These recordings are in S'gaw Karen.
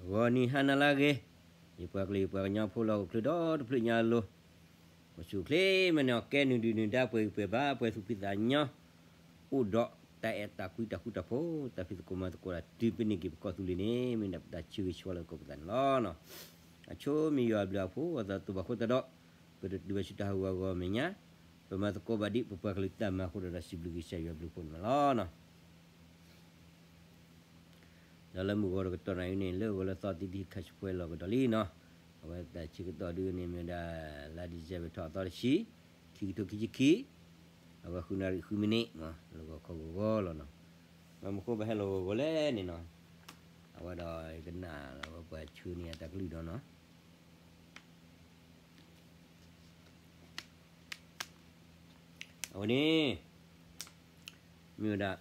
ဂီၤနံၤဟါနၤလၢအဂ့ၤ, ယပှၤကလုာ်ယပှၤကညီဖိလၢဟီၣ်ခိၣ်ချၢဒီတဖျၢၣ်ညါအလိၤ, ပဆူၣ်ချ့မ့ၢ်န့ၣ် ကဲနုာ်ဒုၣ်နုာ်ဒါ ပှဲၤဂံၢ်ပှဲၤဘါ ပှဲၤသူၣ်ဖှံသးညီ, အိၣ်ဒီးတၢ်အဲၣ်တၢ်ကွံတၢ်ဃူတၢ်ဖိး တၢ်ဖံးသကိးမၤသကိးတၢ် တုၤပန့ၢ်က့ၤပကီၢ်သူလ့ၤန့ၣ် မ့ၢ်ဒၣ်ပတၢ်ဆၢဂ့ၤဆၢဝါလၢသကိးပသးန့ၣ်လီၤ. အဆိမ့ၢ်ယွၤအဘျုးအဖှိၣ် အသးတဘၣ်ဃိသတးဒီး ပတတုၤဘၣ်ဆူတၢ်ဟးဂီၤအဂီၢ်အမဲာ်ညါ, ပမၤသကိးဘၣ်ဒ်ပပှၤကလုာ်တၢ်မၤအဃိဒီး စံးဘျုးကစၢ်ယွၤအဘျုးအဖှိၣ်န့ၣ်လီၤ. ဒီးလၢမုၢ်ဂီၤတကတီၢ်နံၤအံၤန့ၣ် လၢဂီၤလၢသီတံၢ်တံၢ်ခါဆူၣ်ပှဲၤလီၤကဒီးလံနီၤ, အဝဲတၢ်ဆၢကတီၢ်ဒုန့ၣ်မ့ၢ်ဝဲဒၣ် လါ December ထီၣ်အသီတဆံ, ခံကထိခံဆံခံ, အဝဲဃုနၣ်ရံၣ်ဃုမံးနံး, လၢဂီၤခီဂီၤဂီၤလီၤနီၤ, ဘၣ်မနုၤဃိဘၣ်ဟဲလီၤဂီၤဂီၤလဲၣ်န့ၣ်နီၤ, အဝဲဒီးယကနၣ်လၢပှၤဆှၢန့ၢ်အတၢ်ကလုၢ်ဒီးနီၤ အဝဲန့ၣ် မ့ၢ်ဝဲဒၣ်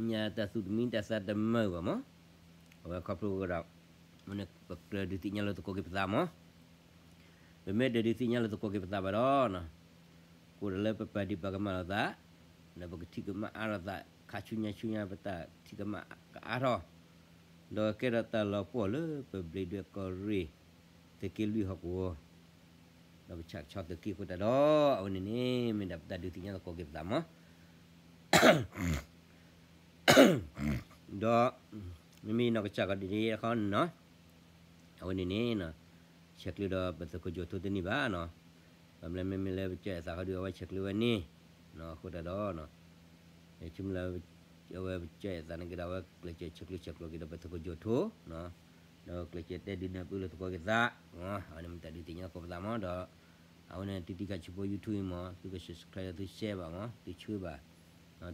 ညါတၢ်သူၣ်တမံတၢ်သးတမုာ်ဘၣ်မး, အဝဲခီဖျိဝဲဒၣ် မ့ၢ်န့ၣ် ပကြၢးဒုးသ့ၣ်ညါလၢသကိးက့ၤပသးမး, ပမ့ၢ်တဒုးသ့ၣ်ညါလၢသကိးက့ၤပသးဘၣ်ဒီး ကိးဒီးလၢပပာ်ဒံးပာ်ကမၣ်လိာ်သး, ဒီးပကထံၣ်ကမၣ်အါလိာ်သး ခါဆူညါဆူညါ ပတၢ်ထံၣ်ကမၣ်ကအါထီၣ်, ဒီးကဲထီၣ်တၢ်လီၤပှီၢ်လၢပဘျံးဒွဲၣ်ကီၢ်ရ့ၣ် သုးက့လွံၢ်ဟီၣ်ကဝီၤ ဒီးပဆၣ်ကဆီသုးက့အဃိသတးဒီး အဝဲန့ၣ်န့ၣ် မ့ၢ်ဒၣ်ပတၢ်ဒုးသ့ၣ်ညါသကိးက့ၤပသးမး, ဒီး မ့မ့ၢ်နီၢ်ကစၢ်ကီးဒ်န့ၣ်တခီန့ၣ်နီၤ, အဝဲန့ၣ်န့ၣ် ဆဲးကျၢဒီးပသုးခိၣ်ကၠီၣ်ထိတန့ၢ်ဘၣ်နီၤ, ဘၣ်မနုၤလဲၣ် မ့မ့ၢ်လၢပကၠီၣ်အဲၣ်သးဃီဒီး အဝဲဆဲးကျၢဝဲန့ၣ်, အဃိသတးဒီး ဆမလၢ အဝဲပကၠီၣ်အဲၣ်သးန့ၣ်ကဒီး အဝဲကျဲးစၢးဆဲးကျၢဆဲးကျိးက့ၤဒီးပသုးခိၣ်ကၠီၣ်ထိ, ဒီးကျဲးစၢးတဲဒုးနၢ်ပၢၢ်လိာ်သကိးက့ၤသး, အဝဲန့ၣ်မ့ၢ်တၢ်ဒုးသ့ၣ်ညါသကိးပသးမးဒီး, အဝဲန့ၣ်တံၢ်တံၢ်ခါဆူဖိ YouTube အံၤမး သုက subscribe သု share ဘၣ်မး သုဆှၢဘၣ်,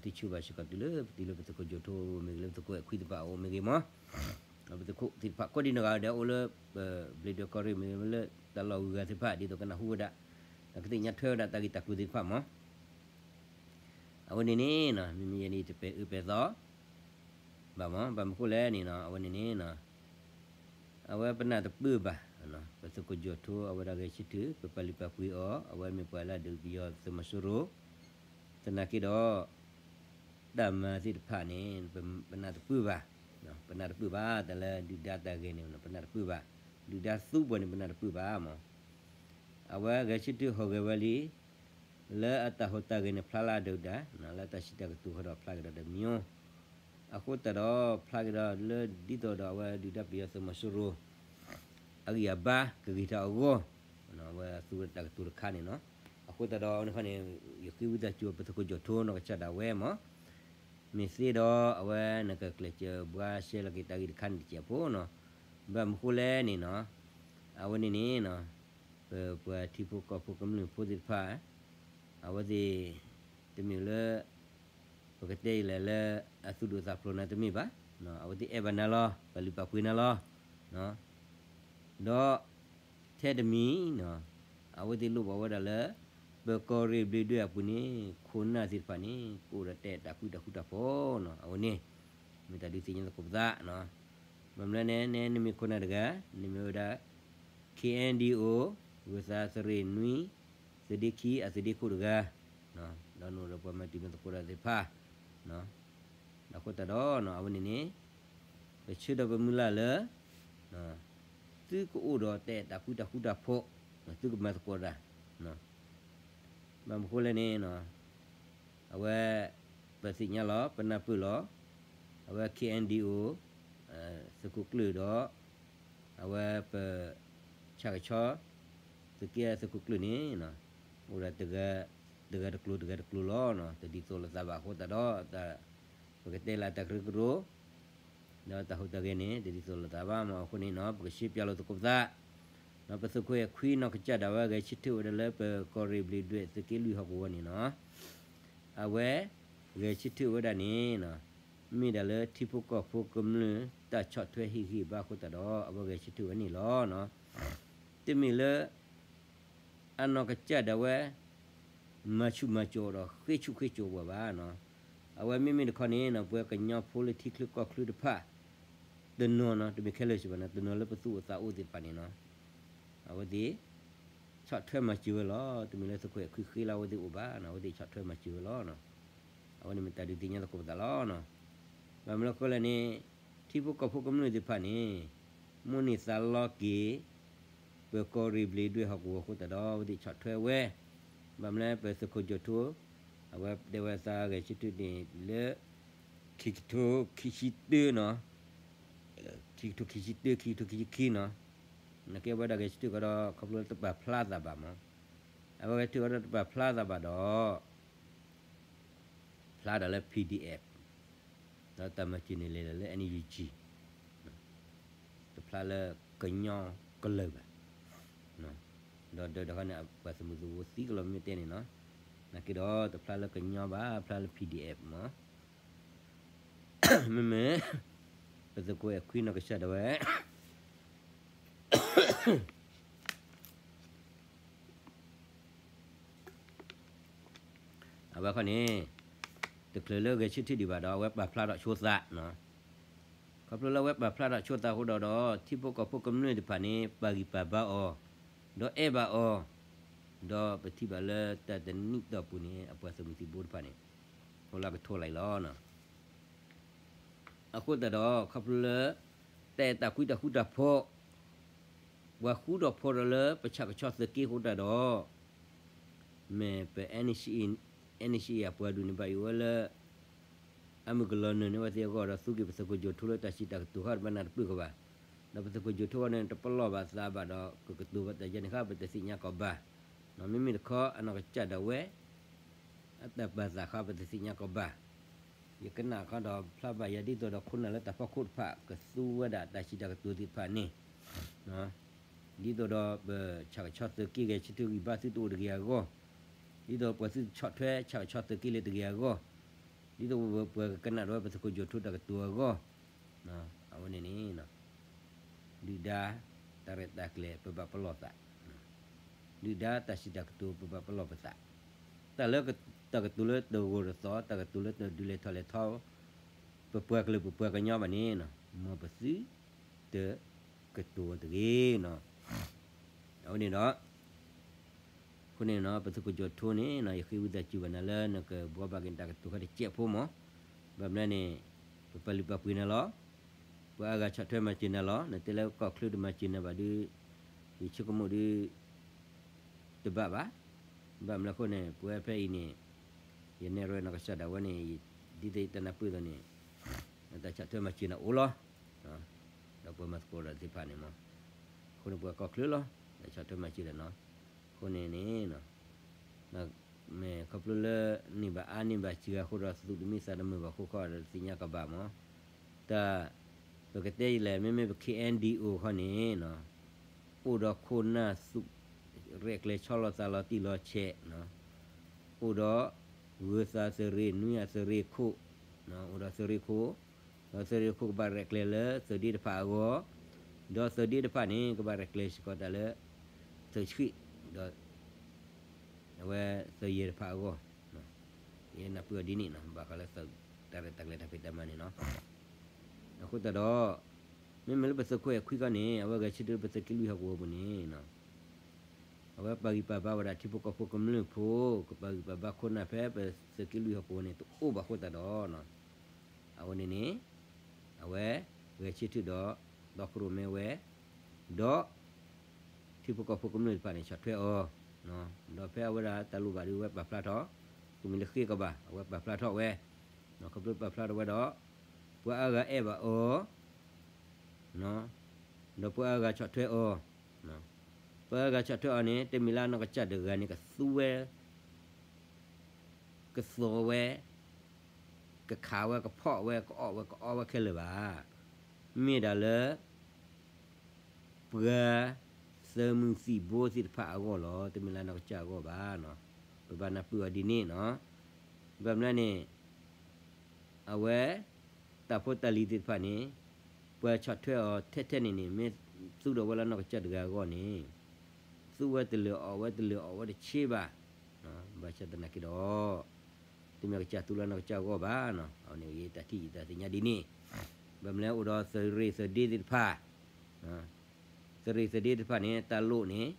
သုဆှၢဘၣ်စ့ၢ်ကီးတုၤလၢပတုၤလၢပသုးခိၣ်ကၠီၣ်ထိမ့ၢ်ဂ့ၤ လၢပသုးခိၣ်အဲၣ်ခွံသ့ၣ်တဖၣ်အအိၣ်မ့ၢ်ဂ့ၤမး, ပသုးခိၣ်သ့ၣ်တဖၣ်ကိးဒံနီၢ်ဂၤဒဲး အိၣ်လၢပဘျံးဒွဲၣ်ကီၢ်ရ့ၣ်မ့ၢ်ဂ့ၤ လၢတၢ်လီၢ်ဂုၤဂၤသ့ၣ်တဖၣ် ဒ်သိးကနၢ်ဟူဝဲဒၣ်, ဒီးကသ့ၣ်ညါထွဲဝဲဒၣ်တၢ်ဂ့ၢ်တၢ်ကျိၤသ့ၣ်တဖၣ်မး အဝဲန့ၣ်န့ၣ် မ့မ့ၢ်ယဲန့ၣ် တပဲာ်အၢပဲာ်သီ ဘၣ်မး ဘၣ်မနုၤဃိလဲၣ်န့ၣ်နီၤ အဝဲန့ၣ်န့ၣ် အဝဲပနၢ်တပၢၢ်ဘၣ်, ပသုးခိၣ်ကၠီၣ်ထိ အဝဲဒၣ်ဂဲၤဆၢထၢၣ် ပပာ်လုၢ်ပာ်ပှ့ၤအီၤ အဝဲမ့ၢ်ပှၤလၢအဒုးပယီၤသုးမီၤစိရိၤ, သနာ်က့ဒီး တၢ်မၤသ့ၣ်တဖၣ်န့ၣ် ပနၢ်တပၢၢ်ဘၣ်, ပနၢ်တပၢၢ်ဘၣ် တၢ်လၢဒုၣ်ဒါတၢ်ဂဲၤန့ၣ် ပနၢ်တပၢၢ်ဘၣ်, ဒုၣ်ဒါသူဘီန့ၣ် ပနၢ်တပၢၢ်ဘၣ်မး အဝဲဂဲၤဆၢထၢၣ်ဟီၣ်ဂဲၤဝဲလံ, လၢအတၢ်ဟူးတၢ်ဂဲၤန့ၣ် ဖျါလၢအဒုၣ်ဒါ, လၢတၢ်စံးတၢ်ကတိၤဃီဒီးဖျါက့ၤဒီးတမံၤ, အဃိသတးဒီး ဖျါက့ၤဒီးလၢဒ်သိးဒီးအဝဲဒုၣ်ဒါပယီၤသုးမီၤစိရိၤ အဂံၢ်အဘါကဂ့ၤထီၣ်အဂီၢ်, အဝဲသူဝဲတၢ်ကတိၤတခါန့ၣ်နီၤ, အဃိသတးဒီးအဝဲန့ၣ်ခီန့ၣ် ယဃ့ဝံသးစူၤပသုးခိၣ်ကၠီၣ်ထိနီၢ်ကစၢ်ဒၣ်ဝဲမး မ့ၢ်သ့ဒီးအဝဲနကကျဲးစၢးဘှါရှဲလီၤက့ၤတၢ်ဂ့ၢ်တခါန့ၣ်တစဲးဖိနီၤ, ဘၣ်မနုၤဃိလဲၣ်န့ၣ်နီၤ, အဝဲန့ၣ်န့ၣ်နီၤ, ပပှၤထံဖိကီၢ်ဖိကမျၢၢ်ဖိသ့ၣ်တဖၣ်, အဝဲသ့ၣ် တမ့ၢ်လၢ ပကတဲအံၤလဲၣ်လၢ အသူၣ်ဒိၣ်သးဖျိးနၤတမ့ၢ်ဘၣ်, အဝဲသ့ၣ်အဲၣ်ဘၣ်နၤလီၤ ပာ်လုၢ်ပာ်ပှ့ၤနၤလီၤ ဒီး ထဲတမံၤ အဝဲသ့ၣ်လိၣ်ဘၣ်ဝဲဒၣ်လၢ ပကီၢ်ရ့ၣ်ဘျံးဒွဲၣ်အပူၤန့ၣ် ခိၣ်နၢ်သ့ၣ်တဖၣ်န့ၣ် ကအိၣ်ဒီးတၢ်အဲၣ်တၢ်ကွံတၢ်ဃူတၢ်ဖိးနီၤ, အဝဲန့ၣ် မ့ၢ်တၢ်ဒုးသ့ၣ်ညါသကိးပသး, ဘၣ်မနုၤလဲၣ်န့ၣ် နမ့ၢ်ခိၣ်နၢ်တဂၤ နမ့ၢ်ဝဲဒၣ် KNDO ဂုၤသးသုးရ့ၣ်နွံ သုးဒ့ခံအသုးဒ့ခိၣ်တဂၤ ဒီးနအိၣ်ဒီးပှၤမၤတံၤမၤသကိးတၢ်သ့ၣ်တဖၣ် အဃိသတးဒီး အဝဲန့ၣ်န့ၣ် ပဆၢဒီးပမုၢ်လၢ်လၢ သုကအိၣ်ဒီးတၢ်အဲၣ်တၢ်ကွံတၢ်ဃူတၢ်ဖိး, သုကမၤသကိးတၢ်, ဘၣ်မနုၤဃိလဲၣ်န့ၣ် အဝဲ ပသ့ၣ်ညါလီၤ ပနၢ်ပၢၢ်လီၤ, အဝဲ KNDO သုးခိၣ်ကျၢၢ်ဒီး အဝဲပ ဆၣ်ကဆီ သုးက့သုးခိၣ်ကျၢၢ်န့ၣ် အိၣ်ဒီး တဂၤတကျိၤတဂၤတကျိၤလီၤ, တဒ်သိးလိာ်သးဘၣ်အဃိသတးဒီး ပကတဲလၢတၢ်ကရၢကရိ ဒီးတၢ်ဟူးတၢ်ဂဲၤန့ၣ် တဒ်သိးလိာ်သးဘၣ်မးအဃိန့ၣ် ပကရှင်းပြလိာ်သကိးပသး, ပသုးခိၣ်အဲၣ်ခွံနီၢ်ကစၢ်ဒၣ်ဝဲဂဲၤဆၢထၢၣ်ဝဲဒၣ်လၢပကီၢ်ရ့ၣ်ဘျံးဒွဲၣ်သုးက့လွံၢ်ဟီၣ်ကဝီၤန့ၣ်နီၤ, အဝဲ ဂဲၤဆၢထၢၣ်ဝဲဒၣ်န့ၣ် မ့ၢ်ဒၣ်လၢထံဖိကီၢ်ဖိကမျၢၢ်တၢ်ဆီၣ်ထွဲဟ့ၣ်ဂံၢ်ဘါအဃိသတးဒီး အဝဲဂဲၤဆၢထၢၣ်ဝဲန့ၣ်လီၤ. တမ့ၢ်လၢ အနီၢ်ကစၢ်ဒၣ်ဝဲ မၤဆူၣ်မၤစိးဒီးဃ့ဆူၣ်ဃ့စိးပှၤဘၣ်နီၤ, အဝဲမ့မ့ၢ်တခီန့ၣ် ပှၤကညီဖိလၢထံချၢကီၢ်ချၢတဖၣ် တနီၤနီၤ တမ့ၢ်ခဲလၢာ်စ့ၢ်ဘၣ်နီၤ တနီၤလၢပသူၣ်အိၣ်သးအိၣ်သ့ၣ်တဖၣ်န့ၣ်နီၤ, အဝဲသ့ၣ် ဆီၣ်ထွဲမၤစၢၤဝဲလီၤ. တမ့ၢ်လၢသုးခိၣ်အဲၣ်ခွံဃ့လၢအဝဲသ့ၣ်အိၣ်ဘၣ်နီၤ အဝဲသ့ၣ်ဆီၣ်ထွဲမၤစၢၤဝဲလီၤ. အဝဲန့ၣ်မ့ၢ်တၢ်ဒုးသ့ၣ်ညါသကိးပသးလီၤ. ဘၣ်မနုၤဃိလဲၣ်န့ၣ် ထံဖိကီၢ်ဖိကမျၢၢ်သ့ၣ်တဖၣ်န့ၣ် မိၣ်န့ၢ်သးလီက့ၤ ပကီၢ်ရ့ၣ်ဘျ့းဒွဲၣ်ဟီၣ်ကဝီၤအဃိသတးဒီး ပသ့ၣ်ဆီၣ်ထွဲဝဲ, ဘၣ်မနုၤလၢပသုးခိၣ်ကၠိၣ်ထိ အဝဲတဲဝဲသးဂဲၤဆၢထၢၣ်န့ၣ်လၢ ခံကထိခံဆံတၢနီၤ, ခံကထိခံဆံတၢ ခံကထိခံဆံခံနီၤ, နကဲဝဲဒၣ်ဂဲၤဆၢထၢၣ်ကဒီး ခီဖျိလၢတပာ်ဖျါသးဘၣ်မး, အဝဲဂဲၤဆၢထၢၣ်ကဒီးတပာ်ဖျါသးဘၣ်ဒီး ဖျါဒီးလၢ P D F ဒီးတၢ်မၤစၢၤန့ၣ်လဲၤဒီးလၢ N U G တဖျါလၢကညီကလုာ်ဘၣ်, ဒီးဒီးဒီးခီန့ၣ် ပှၤသုးမုၢ်သံၣ်ဘိသံကလီၤမ့ၢ်တဲန့ၣ်နီၤ, နာ်က့ဒီးတဖျါလၢကညီဘၣ် ဖျါလၢ P D F မး, မ့မ့ၢ် ပသုးခိၣ်အဲၣ်ခွံနီၢ်ကစၢ်ဒၣ်ဝဲ အဝဲခီန့ၣ် တချုးလၢဂဲၤဆၢထၢၣ်ဒံးဘၣ်ဒီး အဝဲပာ်ဖျါထီၣ်ဆိသးနီၤ, ခီဖျိလၢအဝဲပာ်ဖျါထီၣ်ဆိသးအဃိဒီးဒီး ထံဖိကီၢ်ဖိကမျၢၢ်တဖၣ်န့ၣ် ပာ်ဂံၢ်ပာ်ဘါအီၤ, ဒီးအဲၣ်ဘၣ်အီၤ, ဒီးပထံၣ်ဘၣ်လၢတၢ်တနံၣ်တီၢ်ပူၤန့ၣ် အပှၤသုးမုၢ်သံၣ်ဘိတဖၣ်န့ၣ် အိၣ်လၢကထိလီၤလီၤနီၤ. အဃိသတးဒီး ခီဖျိလၢ တၢ်အဲၣ်တၢ်ကွံတၢ်ဃူတၢ်ဖိး ပှၤဃူဒီးဖိးဒီးလၢပဆၣ်ကဆီသုးက့ဃိတၢ်ဒီး မ့ၢ်ပ N C A အပှၤဒူၣ်န့ၣ် ဘၣ်ယိၣ်ဝဲလၢ အမုၢ်ကလီၤနုာ်န့ၢ်ဝဲသ့ၣ်အဂီၢ်ဒီး သူက့ၤပသုးခိၣ်ကၠိၣ်ထိလၢတၢ်စံးတၢ်ကတိၤဃီတဘၣ်နၢ်တပၢၢ်ကဘၣ်, ဒီးပသုးခိၣ်ကၠိၣ်ထိဃီန့ၣ် တပလီၢ်ဘၣ်သးဘၣ်ဒီး ကကတိၤဘၣ်တၢ်ယဲန့ၣ်ဃီ ပတသ့ၣ်ညါကီးဘၣ်, မ့မ့ၢ်တခီအနီၢ်ကစၢ်ဒၣ်ဝဲ အတၢ်ပာ်သးဃီပတသ့ၣ်ညါကီးဘၣ်. ယကနၣ်ခီဒီးဖျါဘၣ်ယၤဒ်သိးဒီးခိၣ်နၢ်လၢတၢ်ဖီခိၣ်တဖၣ် ကသူဝဲဒၣ်တၢ်စံးတၢ်ကတိၤသ့ၣ်တဖၣ်န့ၣ်, ဒ်သိးဒီးပဆၣ်ကဆီသုးက့ဂဲၤဆၢထၢၣ်ဂံၢ်ဘါသုတအိၣ်တဂ့ၤအဂီၢ်, ဒ်သိးပှၤသုးဆီၣ်ထွဲဆၣ်ကဆီသုးက့လၢတဂ့ၤအဂီၢ်, ဒ်သိးပှၤကကနၣ်ဒၣ်ဝဲပသုးခိၣ်ကၠိၣ်ထိတၢ်ကတိၤအဂီၢ်, အဝဲန့ၣ်န့ၣ် ဒုၣ်ဒါ တၢ်ရဲၣ်တၢ်ကျဲၤပဘၣ်ပလီၢ်သး, ဒုၣ်ဒါတၢ်စံးတၢ်ကတိၤပဘၣ်ပလီၢ်ပသး, တၢ်လၢ တၢ်ကတိၤလၢတဂိာ်တသီ တၢ်ကတိၤလၢတဒုးလဲၤထီၣ်လဲၤထီ ပပှၤကလုာ်ပပှၤကညီဘၣ်န့ၣ် မ်ပသုတကတိၤတဂ့ၤနီၤ. အဝဲန့ၣ်ဒီး အဃိန့ၣ်နီၤ ပသုးခိၣ်ကၠိၣ်ထိန့ၣ်နီၤ ယဃ့ဝံသးစူၤဘၣ်နၤလၢနကဘှီဘၣ်က့ၤတၢ်ကတိၤခါတစဲးဖိမး, ဘၣ်မနုၤန့ၣ် ပပာ်လုၢ်ပာ်ပှ့ၤနၤလီၤ, ပှၤအါဂၤဆီၣ်ထွဲမၤစၢၤနၤလီၤ, နတဲလၢကီၢ်ချၢတမၤစၢၤနၤဘၣ်ဒီး ယဆိကမိၣ်ဒီး တဘၣ်ဘၣ်. ဘၣ်မနုၤအဃိန့ၣ် ပဝဲဖဲအံၤန့ၣ် ယနဲၣ်ရဲၣ်နီၢ်ကစၢ်ဒၣ်ဝဲန့ၣ် ဒ်သိးယတနၢ်ပၢၢ်အသိးန့ၣ် တၢ်ဆီၣ်ထွဲမၤစၢၤနၤအိၣ်လီၤ. ဒီးပှၤမၤသကိးဒီးသ့ၣ်တဖၣ်န့ၣ်မး အဃိန့ၣ်ပှၤကီၢ်ချၢလီၤ တၢ်ဆီၣ်ထွဲမၤစၢၤဒီးနီၤ. အဃိန့ၣ်န့ၣ် မ့ၢ်ခီဖျိလၢ န့ၢ်ဘၣ်အါန့ၢ်ဘၣ်စှၤအဃိဒီး သူၣ်တမံသးတမုာ်ဘၣ်အဃိဃီဒီး သ့ၣ်ညါကဘၣ်မး, တၢ် ပကတဲယလဲၣ် မ့မ့ၢ်ပ K N D O ခီန့ၣ် အိၣ်ဒီးခိၣ်နၢ်သူၣ် ရဲၣ်ကျဲၤဆီလီၤသးလီၤတံၢ်လီၤဆဲး, အိၣ်ဒီး ဂုၤသးသုးရ့ၣ် နွံအသုးရ့ၣ်ခိၣ်, အိၣ်ဒီးသုးရ့ၣ်ခိၣ်, ဒီးသုးရ့ၣ်ခိၣ်ကဘၣ်ရဲၣ်ကျဲၤလၢသုးဒ့တဖၣ်အဂီၢ်, ဒီးသုးဒ့တဖၣ်န့ၣ် ကဘၣ်ရဲၣ်ကျဲၤစ့ၢ်ကီးတၢ်လၢ သုးဆှံ, ဒီး အဝဲသုးယဲၢ်တဖၣ်အဂီၢ်, ယနၢ်ပၢၢ်အီၤဒ်န့ၣ်နီၤ ဘၣ်ဃးလၢသုးတၢ်ရဲၣ်တၢ်ကျဲၤတၢ်ဖံးတၢ်မၤန့ၣ်နီၤ. အဃိသတးဒီး မ့မ့ၢ်လၢပသုးခိၣ်အဲၣ်ခွံခီန့ၣ် အဝဲဂဲၤဆၢထၢၣ်ပသုးက့လွံၢ်ဟီၣ်ကဝီၤပူၤန့ၣ် အဝဲပာ်ဂံၢ်ပာ်ဘါဝဲဒၣ်ထံဖိကီၢ်ဖိကမျၢၢ်ဖိ, ကပာ်ဂံၢ်ပာ်ဘါခိၣ်နၢ်ဖဲပသုးက့လွံၢ်ဟီၣ်ကဝီၤန့ၣ် တအိၣ်ဘၣ်အဃိသတးဒီး အဝဲန့ၣ်န့ၣ် အဝဲဂဲၤဆၢထၢၣ်ဒီး တီခိၣ်ရိၣ်မဲဝဲ, ဒီး ထံဖိကီၢ်ဖိကမျၢၢ်တဖၣ်န့ၣ် ဆီၣ်ထွဲအီၤ, ဒီးဖဲအဝဲဒၣ်တၢ်လိၣ်ဘၣ်ဒီး အဝဲပာ်ဖျါထီၣ်, တမ့ၢ်လၢဃ့ကဘၣ် အဝဲပာ်ဖျါထီၣ်ဝဲ, ခီဖျိပာ်ဖျါထီၣ်ဝဲဒီး ပှၤအါဂၤအဲၣ်ဘၣ်အီၤ ဒီးပှၤအါဂၤဆီၣ်ထွဲအီၤ, ပှၤအါဂၤဆီၣ်ထွဲအီၤန့ၣ် တမ့ၢ်လၢအနီၢ်ကစၢ်တဂၤန့ၣ် ကသူဝဲ ကသီဝဲ, ကခးဝဲ ကဖီၣ်ဝဲ ကအီၣ်ဝဲ ကအီဝဲခဲလၢာ်ဘၣ်. မ့ၢ်ဒၣ်လၢ ပှၤသုးမုၢ်သံၣ်ဘိသ့ၣ်တဖၣ်အဂီၢ်လီၤ. တမ့ၢ်လၢနီၢ်ကစၢ်အဂီၢ်ဘၣ်. ပဘၣ်နၢ်ပၢၢ်အီၤဒ်န့ၣ်နီၤ. ဘၣ်မနုၤန့ၣ် အဝဲ တၢ်ဖိတၢ်လံၤသ့ၣ်တဖၣ်န့ၣ် ပှၤဆီၣ်ထွဲအီၤထဲထဲန့ၣ်န့ၣ် မ့ၢ်သူဒီးဝဲလၢနီၢ်ကစၢ်တဂၤအဂီၢ်န့ၣ် သူဝဲတလၢာ်အီၣ်ဝဲတလၢာ်အီၣ်ဝဲတဆ့ဘၣ်. ဘၣ်ဆၣ်သနာ်က့ဒီး တမ့ၢ်ကစၢ်သူလၢနီၢ်ကစၢ်အဂီၢ်ဘၣ်နီၤ. အဝဲန့ၣ်တၢ်ထံၣ်ယတၢ်သ့ၣ်ညါဒ်န့ၣ်. ဘၣ်မနုၤလဲၣ် အိၣ်ဒီးသုးရ့ၣ်သုးဒ့သ့ၣ်တဖၣ် သုးရ့ၣ်သုးဒ့သ့ၣ်တဖၣ်န့ၣ် တၢ်လိၣ်န့ၣ်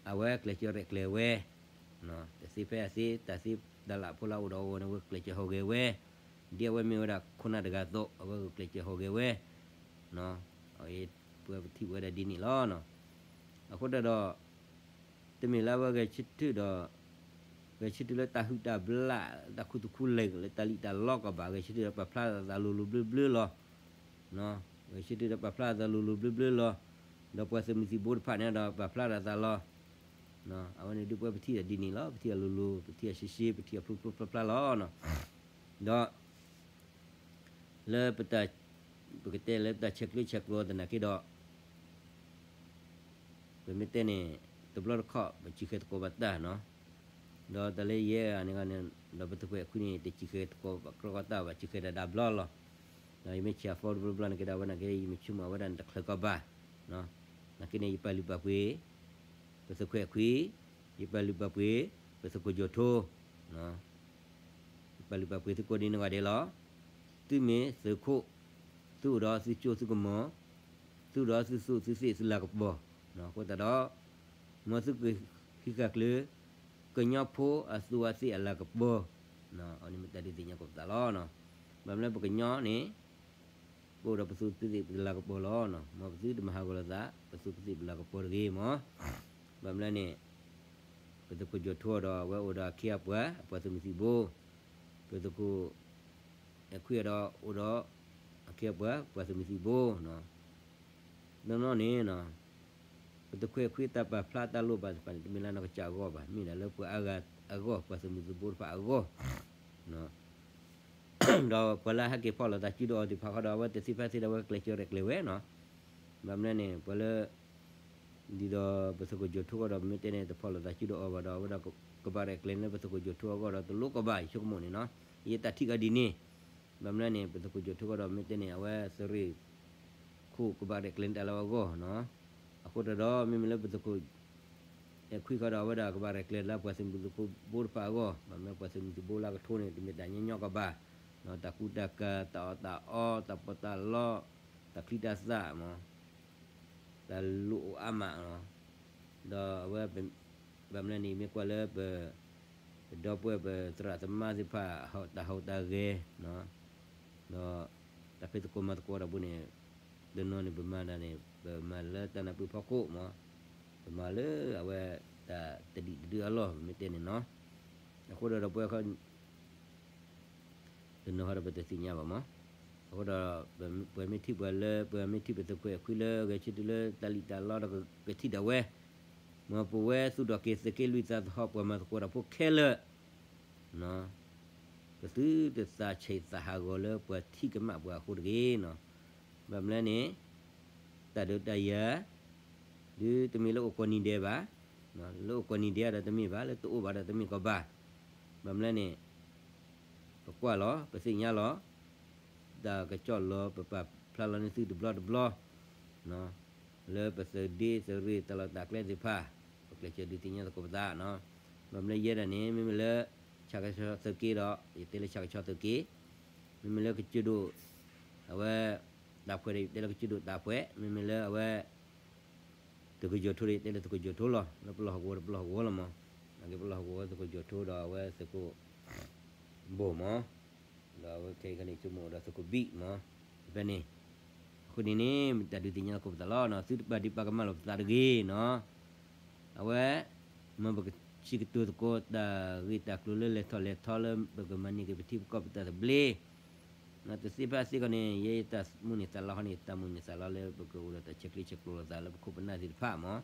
အဝဲကျဲးစၢးရဲၣ်ကျဲၤဝဲ တသ့ဖဲအသ့ တၢ်သ့တၢ်လၢ်ဖိလၢအအိၣ်ဒီးအဂီၢ်န့ၣ် အဝဲကျဲးစၢးဟူးဂဲၤဝဲ, ဒ်အဝဲမ့ၢ်ဝဲဒၣ်ခိၣ်နၢ်တဂၤအသိး အဝဲကျဲးစၢးဟူးဂဲၤဝဲ, အဝဲ ပဝဲပထံၣ်ဝဲဒၣ်ဒ်န့ၣ်လီၤ. အဃိတၢ်ဒီး တမ့ၢ်လၢအဝဲဂဲၤဆၢထၢၣ်ဒီး ဂဲၤဆၢထၢၣ်လၢတၢ်ဟုၣ်တၢ်ဘျၣ် တၢ်ခူသူၣ်ခူလ့ၢ် လၢတၢ်လံၣ်တၢ်လီကဘၣ် ဂဲၤဆၢထၢၣ်ဒီးပာ်ဖျါသးလိၤလိၤဘျၢဘျၢလီၤ. ဂဲၤဆၢထၢၣ်ဒီးပာ်ဖျါသးလိၤလိၤဘျၢဘျၢလီၤ. ဒီးပှၤသုးမုၢ်သံၣ်ဘိတဖၣ်န့ၣ်ဒီးပာ်ဖျါသးလီၤ. အဝဲန့ၣ်ဒုးပဝဲပထံၣ်အီၤဒ်န့ၣ်လီၤ. ပထံၣ်အီၤလိၤလိၤ ပထံၣ်အီၤရှဲရှဲ ပထံၣ်အီၤဖျိဖျိဖျါဖျါလီၤ. ဒီး လၢပတၢ် ပကတဲလၢတၢ်ဆဲးကျၢဆဲးကျိးသနာ်က့ဒီး ပမ့ၢ်တဲန့ၣ် တဘျီတခီၣ် ပစံၣ်ဃဲၤသကိးဘၣ်တၢ်နီၤ. ဒီးတၢ်လၢယဲၢ်ဂၤန့ၣ်ဂီၢ်န့ၣ် ဒီးပသုးခိၣ်အဲၣ်ခွံန့ၣ် တစံၣ်ဃဲၤသကိးဘၣ်ကြီကီတၢ်ဘၣ် စံၣ်ဃဲၤဒၣ်ဒၣ်ဘျီလီၤ. ဒီးယမ့ၢ်ဆဲးအဖီတဘျီဘျီန့ၣ်က့ဒီး အဝဲန့ၣ်က့ ယမ့ၢ်ဆိကမိၣ်အဝဲဒၣ်န့ၣ် တချုးကီးဘၣ် နာ်က့န့ၣ် ယပာ်လုၢ်ပာ်ပှ့ၤ ပသုးခိၣ်အဲၣ်ခွံ, ယပာ်လုၢ်ပာ်ပှ့ၤ ပသုးခိၣ်ကၠီၣ်ထိ, ယပာ်လုၢ်ပာ်ပှ့ၤသုကိးဒ်န့ၣ်ဂီၢ်ဒဲးလီၤ. သုမ့ၢ်သုးခိၣ်, သုအိၣ်ဒီးသုကၠိသုကမီၤ, သုအိၣ်ဒီးသုသူၣ်သုသ့ၣ်သုလၤကပီၤ, အဃိသတးဒီး မ်သုကဟံးဃာ်ကျၢၤ ကညီဖိအသူးအသ့ၣ်အလၤကပီၤ, အန့ၣ်မ့ၢ်တၢ်ဒုးသ့ၣ်ညါကိးပသးလီၤ. ဘၣ်မနုၤလၢပကညီန့ၣ် ပအိၣ်ဒီးပသူးပသ့ၣ်ပလၤကပီၤလီၤ. မ်ပသုတမၤဟးဂီၤလိာ်သး ပသူးပသ့ၣ်ပလၤကပီၤတဂ့ၤမး. ဘၣ်မနုၤလဲၣ်န့ၣ် ပသုးခိၣ်ကၠီၣ်ထိဒီး အဝဲအိၣ်ဒီးအခ့အပှၤ အပှၤသုးမုၢ်သံၣ်ဘိ, ပသုးခိၣ်အဲၣ်ခွံဒီး အိၣ်ဒီးအခ့အပှၤ ပှၤသုးမုၢ်သံၣ်ဘိ, နီၢ်နီၢ်န့ၣ် ပသုးခိၣ်အဲၣ်ခွံတၢ်ပာ်ဖျါတၢ်လိၣ်ဘၣ်တဖၣ်န့ၣ် တမ့ၢ်လၢနီၢ်ကစၢ်အဂီၢ်ဘၣ်, မ့ၢ်ဒၣ်လၢပှၤအါဂၤအဂီၢ် ပှၤသုးမုၢ်သံၣ်ဘိတဖၣ်အဂီၢ် ဒီးပှၤလၢဟဲက့ၤဖီၣ်လိာ်သးစုဒီးအီၤသ့ၣ်တဖၣ်ဃီဒီး အဝဲတသ့ၣ်ဖဲသ့ၣ်ဒီး အဝဲကကျဲးစၢးရဲၣ်ကျဲၤဝဲနီၤ. ဘၣ်မနုၤလဲၣ်န့ၣ် ပှၤလၢ ဒ်သိးပသုးခိၣ်ကၠီၣ်ထိဃီဒီး ပမ့ၢ်တဲန့ၣ် တဖီၣ်လိာ်သးစုဒီးအီၤဘၣ်ဒီး အဝဲဒၣ်ကဘၣ်ရဲၣ်ကျဲၤလၢပသုးခိၣ်ကၠီၣ်ထိအဂီၢ်ဒီး တလိၣ်ကဘၣ် ယဆိကမိၣ်န့ၣ်နီၤ. ယတၢ်ထံၣ်ကဒ်န့ၣ်, ဘၣ်မနုၤလဲၣ်န့ၣ် ပသုးခိၣ်ကၠီၣ်ထိဃီဒီး ပမ့ၢ်တဲန့ၣ် အဝဲသုးရ့ၣ် ခိၣ်ကဘၣ်ရဲၣ်ကျဲၤန့ၢ်တၢ်လၢအဂီၢ်နီၤ. အဃိတၢ်ဒီး မ့မ့ၢ်လၢပသုးခိၣ် အဲၣ်ခွံဃီဒီး အဝဲဒၣ်ကဘၣ်ရဲၣ်ကျဲၤလၢပှၤသုးမုၢ်သံၣ်ဘိတဖၣ်အဂီၢ်, ဘၣ်မနုၤပှၤသုးမုၢ်သံၣ်ဘိလၢကထိန့ၣ် တမ့ၢ်တၢ်ညီညီကဘၣ်, တၢ်ကူတၢ်ကၤ တၢ်အီၣ်တၢ်အီ တၢ်ပီးတၢ်လီ တၢ်ချံတၢ်သၣ်မး တၢ်လိၣ်အိၣ်အါမးနီၤ. ဒီးအဝဲ ဘၣ်မနုၤန့ၣ် မ့ၢ်ကွၢ်လၢပ ပဒီပုၢ်ဝဲၢ်ပသရၣ်သမါသ့ၣ်တဖၣ် တၢ်ဟူးတၢ်ဂဲၤ, ဒီးတၢ်ဖံးသကိးမၤသကိးတၢ်ပူၤန့ၣ် တနီၤန့ၣ် ပမၤတၢ်န့ၣ် ပမၤလၢတၢ်နၢ်ပၢၢ်ဖီခိၣ်မး, ပမၤလၢအဝဲတၢ်တဒံၣ်တဒုအလီၢ် ပမ့ၢ်တဲန့ၣ်နီၤ. အဃိဒီး ဒီပုၢ်ဝဲၢ်ခီ တနီၤဃီဒီးပတသ့ၣ်ညါဘၣ်မး. အဃိဒီး ပှၤမ့ၢ်ထံၣ်ပှၤလၢ ပှၤမ့ၢ်ထံၣ်ပသုးခိၣ်အဲၣ်ခွံလၢဂဲၤဆၢထၢၣ်လၢတၢ်လံၣ်တၢ်လီဒီး ကထံၣ်ဒၣ်ဝဲ, မ်ပဝဲသူၣ်ထီၣ်က့ၤသုးက့လွံၢ်သးသဟီၣ် ပှၤမၤသကိးတၢ်ဖိခဲလၢာ် ကသုတသးဆံးသးဟးဂီၤလၢပှၤထံၣ်ကမၣ်ပှၤအဃိတဂ့ၤနီၤ. ဘၣ်မနုၤလဲၣ်န့ၣ် တၢ်ဒုးတၢ်ယၤ ဒုးတမ့ၢ်လၢအိၣ်ကိးနံၤဒဲးဘၣ်, လၢအိၣ်ကိးနံၤဒဲးဒီးတမ့ၢ်ဘၣ်, လၢတအိၣ်ဘၣ်ဒီးတမ့ၢ်ကီးဘၣ်. ဘၣ်မနုၤလဲၣ်န့ၣ် ပကွၢ်လီၤ ပသ့ၣ်ညါလီၤ တၢ်ကစီၣ်လီၤ ပပာ်ဖျါလီၤန့ၢ်သုတဘျီတဘျီ လၢပသုးဒ့သုးရ့ၣ်တၢ်လီၢ်တၢ်ကျဲသ့ၣ်တဖၣ် ပကျဲးစၢးဒုးသ့ၣ်ညါသကိးပသးနီၤ. ဘၣ်မနုၤယဲဒၣ်န့ၣ် မ့မ့ၢ်လၢ ဆၣ်ကဆီသုးက့ဒီး ယတဲလၢဆၣ်ကဆီသုးက့, မ့မ့ၢ်လၢကစၢၢ်ဒိၣ် အဝဲ တၢ်ဖှဲးဒီး ယတဲလၢကစၢၢ်ဒိၣ်တၢ်ဖှဲး, မ့မ့ၢ်လၢအဝဲ သုးခိၣ်ကၠီၣ်ထိဒီး ယတဲလၢသုးခိၣ်ကၠီၣ်ထိလီၤ, လၢပလီၢ်ဟီၣ်ကဝီၤဒီးပလီၢ်ဟီၣ်ကဝီၤလီၤမး, နာ်က့ပလီၢ်ဟီၣ်ကဝီၤသုးခိၣ်ကၠီၣ်ထိဒီးအဝဲသုးခိၣ် ဘိၣ်မး, ဒီးအဝဲခဲအံၤခီန့ၣ် ဆိကမိၣ်ဒီးသုးခိၣ်ဘံၣ်မး, ဖဲန့ၣ်, အဃိန့ၣ်န့ၣ် မ့ၢ်တၢ်ဒုးသ့ၣ်ညါသကိးပသးလီၤနီၤ, သုတပာ်ဒံးပာ်ကမၣ်လိာ်ပသးတဂ့ၤနီၤ, အဝဲ မ်ပကစံးကတိၤသကိးတၢ်ဂ့ၢ်တၢ်ကျိၤလၢလဲၤထီၣ်လဲၤထီလၢပကမၤန့ၢ်က့ၤပထံပကီၢ်ပတၢ်သဘျ့ တသ့ဖဲသ့ကီးန့ၣ် ယဲယတၢ်မုၢ်န့ၢ်သးလီဟီန့ၣ် တၢ်မုၢ်န့ၢ်သးလီလၢပကအိၣ်ဒီးတၢ်ဆဲးကျၢဆဲးကျိးလိာ်သးလၢပခိၣ်ပနၢ်သ့ၣ်တဖၣ်မး,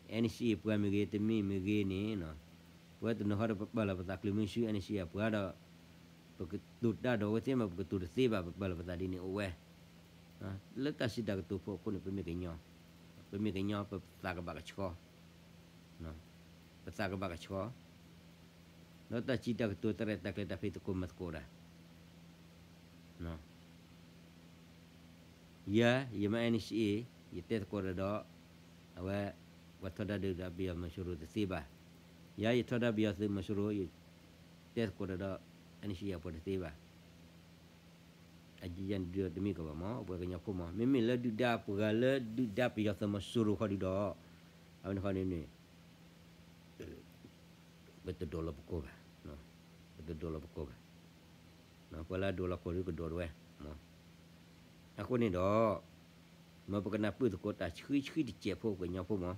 အဲၣ်နၣ်စံၣ်အ့ၣ်ပှၤမ့ၢ်ဂ့ၤ တမ့ၢ်မ့ၢ်ဂ့ၤန့ၣ်, ပဝဲတနီၤဟီဒီးပပာ်လီၤပသးကျၢၤမုၢ်ဆူ အဲၣ်နၣ်စံၣ်အ့ၣ်အပှၤဒီး ပကတိၤတၢ်ဒီးအဝဲသ့ၣ်မး ပကတိၤတသ့ဘၣ် ပပာ်လီၤပသးဒ်န့ၣ်အိၣ်ဝဲ, လၢတၢ်စံးတၢ်ကတိၤဖိအဃိန့ၣ် ပမ့ၢ်ကညီ, ပမ့ၢ်ကညီ ပသးကဘၣ်ကဆှီ ပသးကဘၣ်ကဆှီ, ဒီးတၢ်စံးတၢ်ကတိၤတရဲၣ်တၢ်ကျဲၤတၢ်ဖံးသကိးမၤသကိးဒၣ်, ယၤ ယမ့ၢ်အဲၣ်နၣ်စံၣ်အ့ၣ် ယတဲသကိးတၢ်ဒီး အဝဲ ပှၤထီဒါဒုၣ်ဒါပယီၤသုးမီၤစိရိၤတသ့ဘၣ်, ယၤယထီဒါပယီၤသုးမီၤစိရိၤ ယတဲသကိးတၢ်ဒီး အဲၣ်နၣ်စံၣ်အ့ၣ် အပှၤတသ့ဘၣ် အယံၤယၤန့ၣ်ဒုးဒီးတမ့ၢ်ကီးဘၣ်မး ပှၤကညီဖိမး မ့မ့ၢ်လၢဒုၣ်ဒါပှၤလၢဒုၣ်ဒါပယီၤသုးမီၤစိရိၤဃီဒုးဒီး အဝဲန့ၣ်ဃီန့ၣ်န့ၣ် ပတဒိးလီၤပကိာ်ဘၣ်, ပတဒိးလီၤပကိာ်ဘၣ်, ပှၤလၢအဒိးလီၤကိာ်ဒုးကဒိးဒဝဲ, အဃိန့ၣ်ဒီး မ်ပကနၢ်ပၢၢ်သကိးတၢ်ဆှံဆှံတစဲးဖိ ကညီဖိမး,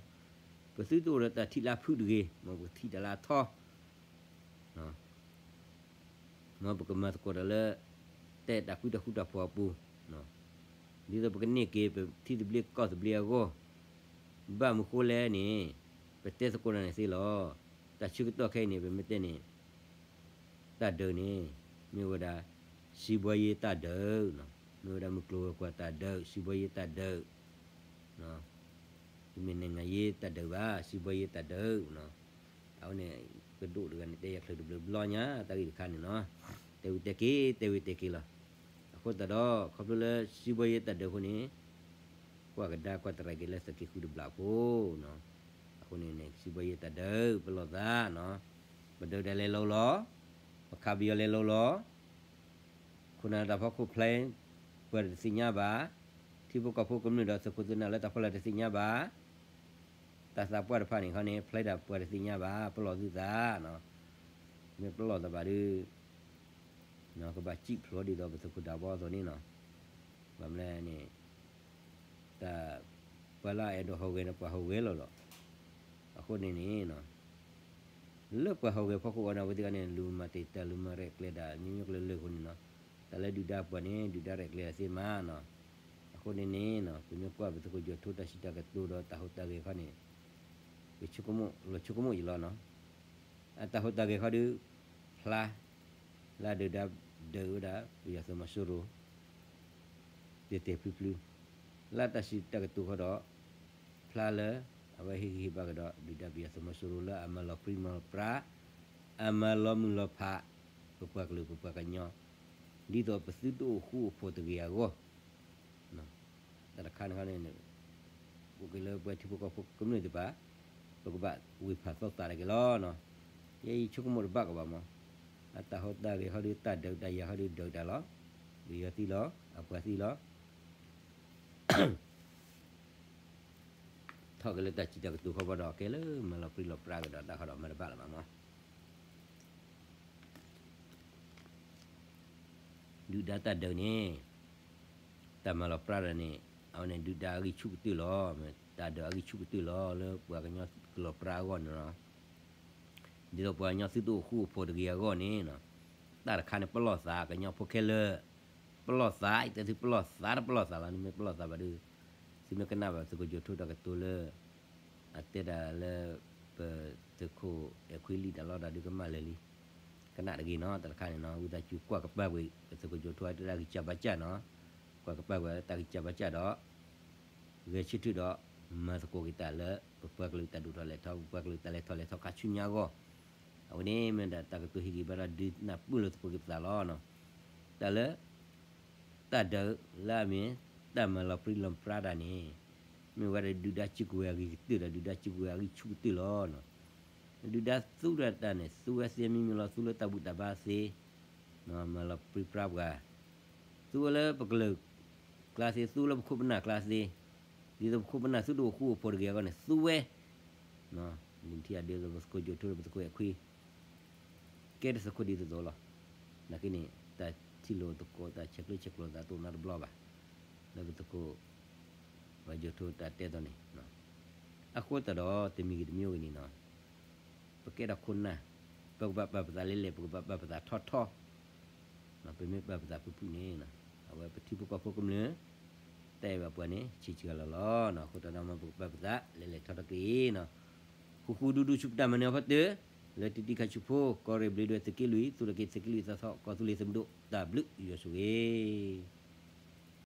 ပသုတအိၣ်ဒီးတၢ်ထံၣ်လၢအဖုၣ်တဂ့ၤ, မ်ပကထံၣ်တၢ်လၢအထီ မ်ပကမၤသကိးတၢ်လၢ တၢ်အဲၣ်တၢ်ကွံတၢ်ဃူတၢ်ဖိးအပူၤ, ဒ်သိးပကန့ၢ်က့ၤပထံသဘျ့ကီၢ်သဘျ့အဂီၢ်, ဘၣ်မနုၤဃိလဲၣ်န့ၣ်, ပတဲသကိးတၢ်န့ၣ်သ့လီၤ. တၢ်ဆၢကတီၢ်ခဲအံၤန့ၣ် ပမ့ၢ်တဲန့ၣ် တၢ်ဒုးန့ၣ် မ့ၢ်ဝဲဒၣ် စံးဘှီယ့တၢ်ဒုး, မ့ၢ်ဝဲဒၣ်မုၢ်ကျိၤဝဲၤကွာ်တၢ်ဒုး, စံးဘှီယ့တၢ်ဒုး, တမ့ၢ်နံၣ်ဂၤယ့တၢ်ဒုးဘၣ်, စံးဘှီယ့တၢ်ဒုး, အဝဲန့ၣ် ပဒိၣ်တဂၤန့ၣ် တဲယၤချုးတဘျုးဘျီညါ တၢ်ဂ့ၢ်တခါန့ၣ်နီၤ, တဲဝံၤတဲက့ၤ တဲဝံၤတဲက့ၤလီၤ. အဃိသတးဒီး ခီဖျိလၢစံးဘှီယ့တၢ်ဒုးအဃိန့ၣ် ကွၢ်ကဒါကွၢ်တရံးက့ၤလၢသုးက့ဃုတဘျီအဃိ, အဃိန့ၣ်န့ၣ် စံးဘှီယ့တၢ်ဒုး ပလီၢ်သးနီၤ, ပဒုးတၢ်လဲၤလိၤလီၤ, ပခးပယီၤလဲၤလိၤလီၤ, ခိၣ်နၢ်တၢ်ဖီခိၣ်ဖျဲ ပှၤတသ့ၣ်ညါဘၣ်, ထံဖိကီၢ်ဖိကမျၢၢ်ဒီးသုးခိၣ်သုးနၢ်လၢတၢ်ဖီလာ်တသ့ၣ်ညါဘၣ်, တၢ်သးပှၢ်တဖၣ်န့ၣ်ခီန့ၣ် ဖျဲဒၣ်ပှၤတသ့ၣ်ညါဘၣ်, ပလီၢ်သုသးနီၤ, မ့ၢ်ပလီၢ်သးဘၣ်ဒီး ကဘၣ်စံၣ်ဖျိးဒ်သိးပသုးခိၣ်ဒၢဘီအသိးန့ၣ်နီၤ, ဘၣ်မနုၤလဲၣ်န့ၣ် တၢ် ပှၤလၢအအဲၣ်ဒိးဟူးဂဲၤန့ၣ် ပှၤဟူးဂဲၤလီၤလီၤ. အဃိန့ၣ်န့ၣ် လၢပှၤဟူးဂဲၤဖီခိၣ်အီၤန့ၣ် အဝဲသ့ၣ်တဂၤန့ၣ် လူၤမၤတ့ၢ်တၢ် လူၤမၤရဲၣ်ကျဲၤတၢ် မ့မ့ၢ်ကျဲၤလၢာ်အဃိန့ၣ်နီၤ, တၢ်လၢဒုၣ်ဒါပှၤန့ၣ် ဒုၣ်ဒါရဲၣ်ကျဲၤတၢ်သ့မးနီၤ. အဃိန့ၣ်န့ၣ်နီၤ ပမ့ၢ်ကွၢ်ပသုးခိၣ်ကၠီၣ်ထိတၢ်စံးတၢ်ကတိၤဒီးတၢ်ဟူးတၢ်ဂဲၤခီန့ၣ် ပဆိကမိၣ်လီၤဆိကမိၣ်ယံၤလီၤနီၤ. အတၢ်ဟူးတၢ်ဂဲၤခီဒီး ဖျါ လၢဒုၣ်ဒါဒုးဝဲဒၣ် ပယီၤသုးမီၤစိရိၤ တဲာ်တဲာ်ဖျုဖျု, လၢတၢ်စံးတၢ်ကတိၤခီဒီး ဖျါလၢ အဝဲဟ့ၣ်ဂံၢ်ဟ့ၣ်ဘါကဒီး ဒုၣ်ဒါပယီၤသုးမီၤစိရိၤလၢအမၤလီၤပြံလီၤပြါ, အမၤလီၤမုၢ်လီၤဖး ပပှၤကလုာ်ပပှၤကညီ, ဒ်သိးပသုတအိၣ်ဃူအိၣ်ဖိးတဂ့ၤအဂီၢ် တၢ်တခါန့ၣ်ခီန့ၣ် အိၣ်က့ၤလၢပဝဲထံဖိကီၢ်ဖိကမျၢၢ်သ့ၣ်တဖၣ် ပကဘၣ်ဝ့ၢ်ဖးသီသးတက့ၢ်လီၤနီၤ. ယဲယဆိကမိၣ်တဘၣ်ကဘၣ်မး, အတၢ်ဟူးတၢ်ဂဲၤခီဒီး တၢ်ဒုးတၢ်ယၤခီဒီးဒုးတၢ်လီၤ, ပယီၤသံလီၤ အပှၤသံလီၤ ထီၣ်က့ၤလၢတၢ်စံးတၢ်ကတိၤခီဘီဒီး ကဲလၢမၤလီၤပြံလီၤပြါကဒီးတၢ်ခီဒီးမၤတဘၣ်လၢၤဘၣ်မး. ဒုၣ်ဒါတၢ်ဒုးန့ၣ် တၢ်မၤလီၤပြါတၢ်န့ၣ် အဝဲန့ၣ်ဒုၣ်ဒါအဂံၢ်ဆူၣ်ကတၢၢ်လီၤ, တၢ်ဒုးအဂံၢ်ဆူၣ်ကတၢၢ်လီၤ လၢပှၤကညီကလီၤပြါအဂီၢ်န့ၣ်လီၤ. ဒ်သိးပှၤကညီသုတအိၣ်ဃူအိၣ်ဖိးတဂ့ၤအဂီၢ်န့ၣ် တၢ်တခါန့ၣ် ပလီၢ်သးကညီဖိခဲလၢာ်, ပလီၢ်သး ယတဲသုပလီၢ်သးတပလီၢ်သးလီၤ, နမ့ၢ်ပလီၢ်သးဘၣ်ဒီး သုမ့ၢ်ကနၣ်ဘၣ်သုးခိၣ်ကၠီၣ်ထိတၢ်ကတိၤလၢ အတဲဒၣ်လၢ ပသုးခိၣ်အဲၣ်ခွံလံာ်တၢ်လီၢ်တၢ်ဒုးကမၣ်လၢာ်လံ, ကနၣ်တဂ့ၤနီၤ, တၢ်တခါန့ၣ်နီၤ ဝံသးစူၤကွၢ်ကပၤကွံာ် ပသုးခိၣ်ကၠီၣ်ထိတၢ်ဂံၢ်စၢ်ဘါစၢ်နီၤ, ကွၢ်ကပၤကွံာ်တၢ်ဂံၢ်စၢ်ဘါစၢ်ဒီး ဂဲၤဆၢထၢၣ်ဒီး မၤသကိးက့ၤတၢ်လၢ ပပှၤကလုာ်တၢ်ဒိၣ်ထီၣ်လဲၢ်ထီၣ် ပပှၤကလုာ်တၢ်လဲၤထီၣ်လဲၤထီခါဆူညါအဂီၢ်, အဝဲန့ၣ်မ့ၢ်ဒၣ်တၢ်ကတိၤဟ့ၣ်ဂံၢ်ဘါဒီးဒုးနၢ်ပၢၢ်လိာ်သကိးက့ၤပသးလီၤ. တၢ်လၢ တၢ်ဒုးလၢအမ့ၢ် တၢ်မၤလီၤပြံလီၤပြါတၢ်န့ၣ် မ့ၢ်ဝဲဒၣ်ဒုၣ်ဒါစုကဝဲၤအဂ့ၤကတၢၢ်ဒီး ဒုၣ်ဒါစုကဝဲၤအဂံၢ်ဆူၣ်ကတၢၢ်လီၤ. ဒုၣ်ဒါသူဒၣ်တၢ်န့ၣ် သူဝဲသ့မံမံၤလီၤ, သူလၢတၢ်ဘူၣ်တၢ်ဘါသ့, မၤလီၤပြံပြါပှၤ, သူဝဲလၢပကလုာ်ကျါသ့, သူလၢပခိၣ်ပနၢ်ကျါသ့, ဒ်သိးပခိၣ်ပနၢ်သူတအိၣ်ဃူအိၣ်ဖိးတဂ့ၤအဂီၢ်န့ၣ် သူဝဲ ဒ်ထံၣ်အဒုးသိးပသုးခိၣ်ကၠီၣ်ထိ ပသုးခိၣ်အဲၣ်ခွံ ကဲတသုးခိၣ်ဒ်သိးသိးလီၤ. နာ်က့န့ၣ် တၢ်ထံၣ်လိာ်သကိး တၢ်ဆဲးကျၢဆဲးကျိးသးတအိၣ်နီတဘျီဘၣ်. လၢပသုးခိၣ် ပှၤကၠီၣ်ထိတၢ်တဲသိးန့ၣ်, အဃိသတးဒီးတမံၤဂ့ၤတမံၤဂ့ၤန့ၣ်နီၤ, ပကဲထီၣ်ခိၣ်နၢ်, ပကဘၣ်ပာ်ပသးလဲၢ်လဲၢ်, ပကဘၣ်ပာ်ပသးထီထီ ပမ့ၢ်ပာ်ပသးဖုၣ်ဖုၣ်န့ၣ်, အဝဲပထံဖိကီၢ်ဖိကမျၢၢ် တၢ်အဲၣ်ဘၣ်ပှၤန့ၣ် ဆံးစှၤလီၤလီၤ. အဃိသတးဒီးမ်ပကပာ်ပသးလဲၢ်လဲၢ်ထီထီက့ၤ, ဃူဃူဒူဒူဆူပတၢ်မၤနၢၤအဖီတၢၢ်, လၢတံၤတံၤခါဆူဖိ ကီၢ်ရ့ၣ်ဘျ့ဒွဲၣ်သုးက့လွံၢ် သုးရ့ၣ်က့ၤသုးက့လွံၢ်သီသီ ကီၢ်သူလ့ၤသုးမုၢ်ဒိၣ် တၢ်ဘျုးယွၤဆိၣ်ဂ့ၤ